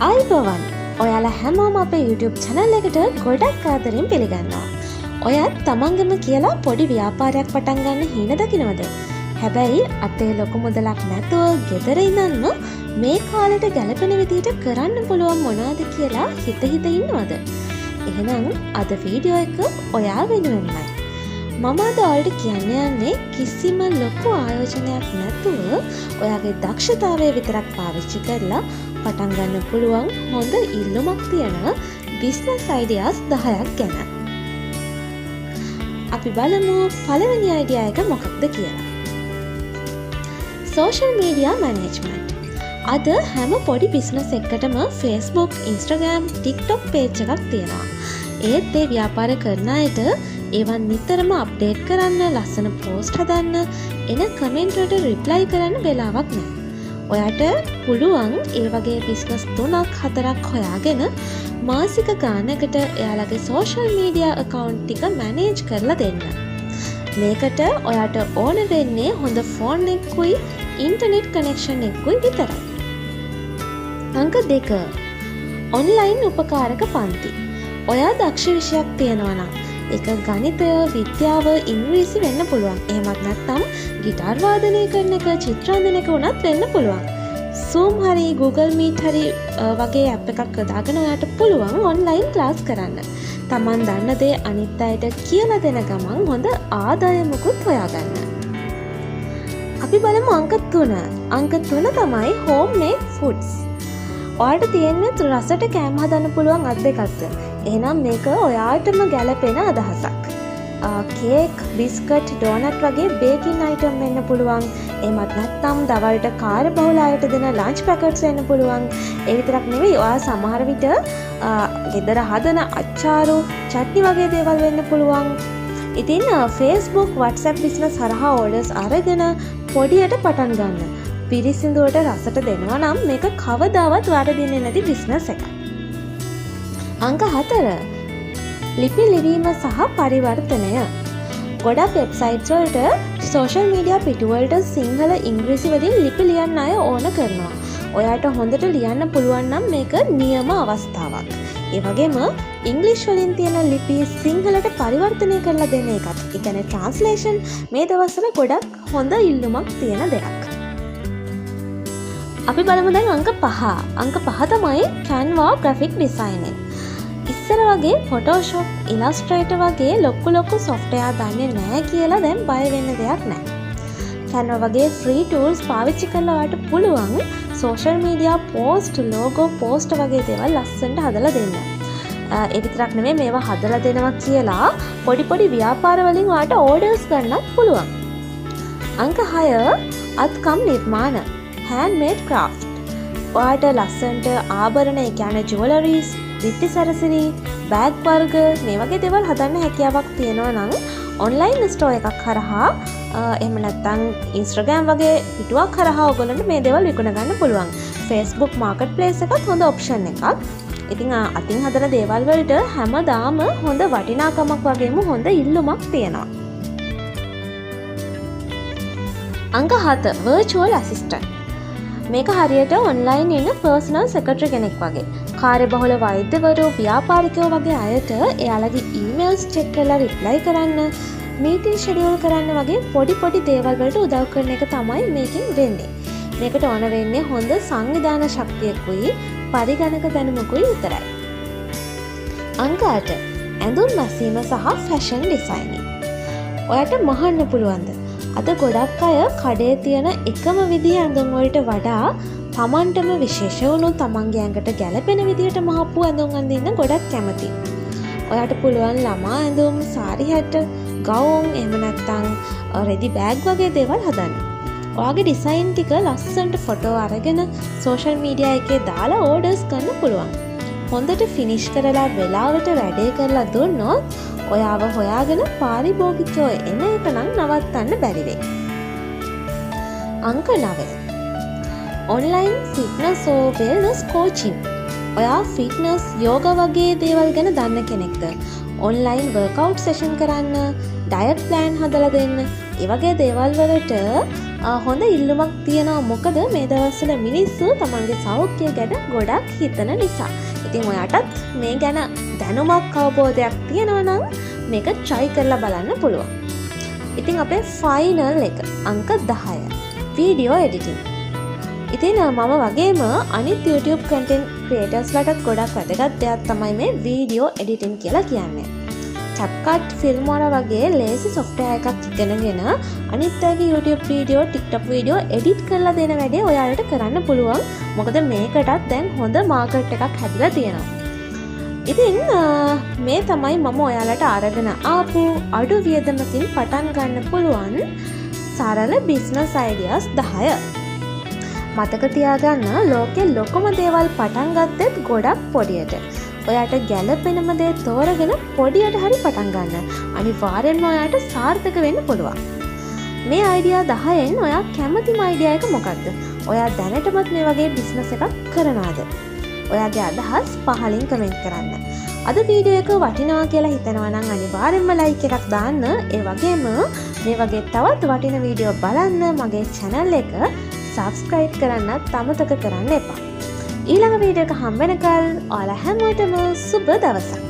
ආයුබෝවන්, ඔයාලා හැමෝම අපේ YouTube channel එකට ගොඩක් ආදරෙන් පිළිගන්නවා. ඔයත් තමන්ගෙම කියලා පොඩි ව්‍යාපාරයක් පටන් ගන්න හීන දකිනවද? හැබැයි අතේ ලොකු මුදලක් නැතුව ගෙදර ඉඳන්ම මේ කාලෙට ගැලපෙන විදිහට කරන්න පුළුවන් මොනවද කියලා හිත හිත ඉන්නවද? එහෙනම් අද වීඩියෝ එක ඔයා වෙනුවෙන්මයි. මම අද ඔයාලට කියන්න යන්නේ කිසිම ලොකු ආයෝජනයක් නැතුව ඔයාගේ දක්ෂතාවය විතරක් පාවිච්චි කරලා පටන් ගන්න පුළුවන් හොඳ ඉල්ලුමක් තියෙන බිස්නස් අයිඩියාස් 10ක් ගැන. අපි බලමු පළවෙනි අයිඩියා එක මොකක්ද කියලා. Social media management. අද හැම පොඩි business එකකටම Facebook, Instagram, TikTok page එකක් තියෙනවා. ඒත් ඒ ව්‍යාපාර කරන අයට ඒවා නිතරම අප්ඩේට් කරන්න, ලස්සන පෝස්ට් හදන්න, එන කමෙන්ට් වලට රිප්ලයි කරන්න වෙලාවක් නැහැ. ඔයාට පුළුවන් ඒ වගේ බිස්නස් තුනක් හතරක් හොයාගෙන මාසික ගානකට එයාලගේ සෝෂල් මීඩියා ඇකවුන්ට් ටික මැනේජ් කරලා දෙන්න. මේකට ඔයාට ඕන වෙන්නේ හොඳ ෆෝන් එකකුයි ඉන්ටර්නෙට් කනෙක්ෂන් එකකුයි විතරයි. අංක 2, ඔන්ලයින් උපකාරක පන්ති. ඔයා දක්ෂ විෂයක් තියෙනවා නම්, ඒක ගණිතය, විද්‍යාව, ඉංග්‍රීසි වෙන්න පුළුවන්. එහෙමත් නැත්නම් ගිටාර් වාදනය කරන එක, චිත්‍ර අඳින එක වුණත් වෙන්න පුළුවන්. Zoom හරි Google Meet හරි වගේ ඇප් එකක් යොදාගෙන ඔයාට පුළුවන් ඔන්ලයින් ක්ලාස් කරන්න. තමන් දන්න දේ අනිත් අයට කියලා දෙන ගමන් හොඳ ආදායමකුත් හොයාගන්න. අපි බලමු අංක 3. අංක 3 තමයි හෝම් මේඩ් ෆුඩ්ස්. ඔයාට තියෙන්නේ රසට කෑම හදන්න පුළුවන් අත් දෙකක්ද? එහෙනම් මේක ඔයාටම ගැලපෙන අදහසක්. කේක්, බිස්කට්, ඩෝනට් වගේ බේකින් අයිටම් වෙන්න පුළුවන්. එහෙමත් නැත්නම් දවල්ට කාර්යබහුල අයට දෙන ලන්ච් පැකට්ස් වෙන්න පුළුවන්. ඒ විතරක් නෙවෙයි, ඔයා සමහර විට ගෙදර හදන අච්චාරු, චට්නි වගේ දේවල් වෙන්න පුළුවන්. ඉතින් Facebook, WhatsApp business හරහා ඕඩර්ස් අරගෙන පොඩියට පටන් ගන්න. පිරිසිදුවට රසට දෙනවා නම් මේක කවදාවත් වරදින්නේ නැති බිස්නස් එකක්. අංක 4, ලිපි ලිවීම සහ පරිවර්තනය. ගොඩක් වෙබ්සයිට්ස් වලට, සෝෂල් මීඩියා පිටු වලට සිංහල, ඉංග්‍රීසි වලින් ලිපි ලියන්න අය ඕන කරනවා. ඔයාට හොඳට ලියන්න පුළුවන් නම් මේක නියම අවස්ථාවක්. ඒ වගේම ඉංග්‍රීසි වලින් තියෙන ලිපි සිංහලට පරිවර්තනය කරලා දෙන එකත්, ඒ කියන්නේ ට්‍රාන්ස්ලේෂන්, මේ දවස්වල ගොඩක් හොඳ ඉල්ලුමක් තියෙන දෙයක්. අපි බලමු දැන් අංක 5. අංක 5 තමයි Canva graphic designing. ඉස්සර වගේ Photoshop, Illustrator වගේ ලොකු ලොකු සොෆ්ට්වෙයාර් දන්නේ නෑ කියලා දැන් බය වෙන්න දෙයක් නෑ. Canva වගේ ෆ්‍රී ටූල්ස් පාවිච්චි කරලා ඔයාට පුළුවන් social media post, logo post වගේ දේවල් ලස්සනට හදලා දෙන්න. ඒ විතරක් නෙමෙයි, මේවා හදලා දෙනවා කියලා පොඩි පොඩි ව්‍යාපාර වලින් ඔයාට ඕඩර්ස් ගන්නත් පුළුවන්. අංක 6, අත්කම් නිර්මාණ, හෑන්ඩ්මේඩ් ක්‍රාෆ්ට්. ඔයාට ලස්සනට ආභරණ, ඒ කියන්නේ ජුවලරීස්, බිත්ති සැරසිලි, බෑග් වර්ග මේ වගේ දේවල් හදන්න හැකියාවක් තියෙනවා නම් ඔන්ලයින් ස්ටෝර් එකක් හරහා, එහෙම නැත්නම් Instagram වගේ පිටුවක් හරහා ඔයගොල්ලන්ට මේ දේවල් විකුණ ගන්න පුළුවන්. Facebook Marketplace එකත් හොඳ ඔප්ෂන් එකක්. ඉතින් අතින් හදන දේවල් වලට හැමදාම හොඳ වටිනාකමක් වගේම හොඳ ඉල්ලුමක් තියෙනවා. අංක 7, වර්චුවල් ඇසිස්ටන්ට්. මේක හරියට ඔන්ලයින් ඉන්න පර්සනල් සෙක්‍රටරි කෙනෙක් වගේ. කාර්යබහුල වෛද්‍යවරු, ව්‍යාපාරිකයෝ වගේ අයට එයාලගේ ඊමේල්ස් චෙක් කරලා රිප්ලයි කරන්න, මීටින් ෂෙඩියුල් කරන්න වගේ පොඩි පොඩි දේවල් වලට උදව් කරන එක තමයි මේකෙන් වෙන්නේ. මේකට ඕන වෙන්නේ හොඳ සංවිධාන ශක්තියකුයි පරිගණක දැනුමකුයි විතරයි. අංක 8, ඇඳුම් මැසීම සහ ෆැෂන් ඩිසයිනින්. ඔයාට මහන්න පුළුවන්ද? අද ගොඩක් අය කඩේ තියෙන එකම විදිහේ ඇඳුම් වලට වඩා තමන්ටම විශේෂ වුණු, තමන්ගේ ඇඟට ගැලපෙන විදිහට මහපු ඇඳුම් අඳින්න ගොඩක් කැමතියි. ඔයාට පුළුවන් ළමා ඇඳුම්, සාරි හැට, ගවුම්, එහෙම නැත්නම් රෙදි බෑග් වගේ දේවල් හදන්න. ඔයාගේ ඩිසයින් ටික ලස්සනට ෆොටෝ අරගෙන සෝෂල් මීඩියා එකේ දාලා ඕඩර්ස් ගන්න පුළුවන්. හොඳට ෆිනිෂ් කරලා වෙලාවට වැඩේ කරලා දුන්නොත් ඔයාව හොයාගෙන පාරිභෝගිකයෝ එන එක නම් නවත්තන්න බැරි වෙයි. අංක 9, ඔන්ලයින් ෆිට්නස් ඕ වෙල්නස් කෝචින්. ඔයා ෆිට්නස්, යෝගා වගේ දේවල් ගැන දන්න කෙනෙක්ද? ඔන්ලයින් වර්කවුට් සෙෂන් කරන්න, ඩයට් ප්ලෑන් හදලා දෙන්න, ඒ වගේ දේවල් වලට හොඳ ඉල්ලුමක් තියෙනවා, මොකද මේ දවස්වල මිනිස්සු තමන්ගේ සෞඛ්‍යය ගැන ගොඩක් හිතන නිසා. ඉතින් ඔයාටත් මේ ගැන දැනුමක් අවබෝධයක් තියෙනවා නම් මේක try කරලා බලන්න පුළුවන්. ඉතින් අපේ ෆයිනල් එක අංක 10, වීඩියෝ එඩිටිං. ඉතින් මම වගේම අනිත් YouTube content ක්‍රියේටර්ස්ලාටත් ගොඩක් වැදගත් දෙයක් තමයි මේ වීඩියෝ එඩිටිං කියලා කියන්නේ. CapCut, Filmora වගේ ලේසි සොෆ්ට්වෙයාර් එකක් ඉගෙනගෙන අනිත් අයගේ YouTube video, TikTok video edit කරලා දෙන වැඩේ ඔයාලට කරන්න පුළුවන්. මොකද මේකටත් දැන් හොඳ මාකට් එකක් හැදිලා තියෙනවා. ඉතින් මේ තමයි මම ඔයාලට අරගෙන ආපු අඩු වියදමකින් පටන් ගන්න පුළුවන් සරල බිස්නස් අයිඩියාස් 10. මතක තියාගන්න, ලෝකෙ ලොකුම දේවල් පටන් ගත්තෙත් ගොඩක් පොඩියට. ඔයාට ගැලපෙනම දේ තෝරගෙන පොඩියට හරි පටන් ගන්න. අනිවාර්යෙන්ම ඔයාට සාර්ථක වෙන්න පුළුවන්. මේ අයිඩියා 10න් ඔයා කැමතිම අයිඩියා එක මොකක්ද? ඔයා දැනටමත් මේ වගේ බිස්නස් එකක් කරනවද? ඔයාගේ අදහස් පහලින් කමෙන්ට් කරන්න. අද වීඩියෝ එක වටිනවා කියලා හිතනවා නම් අනිවාර්යෙන්ම ලයික් එකක් දාන්න. ඒ වගේම මේ වගේ තවත් වටින වීඩියෝ බලන්න මගේ චැනල් එක සබස්ක්‍රයිබ් කරන්නත් අමතක කරන්න එපා. ඊළඟ වීඩියෝ එක හම්බ වෙනකල් ඔයාලා හැමෝටම සුබ දවසක්.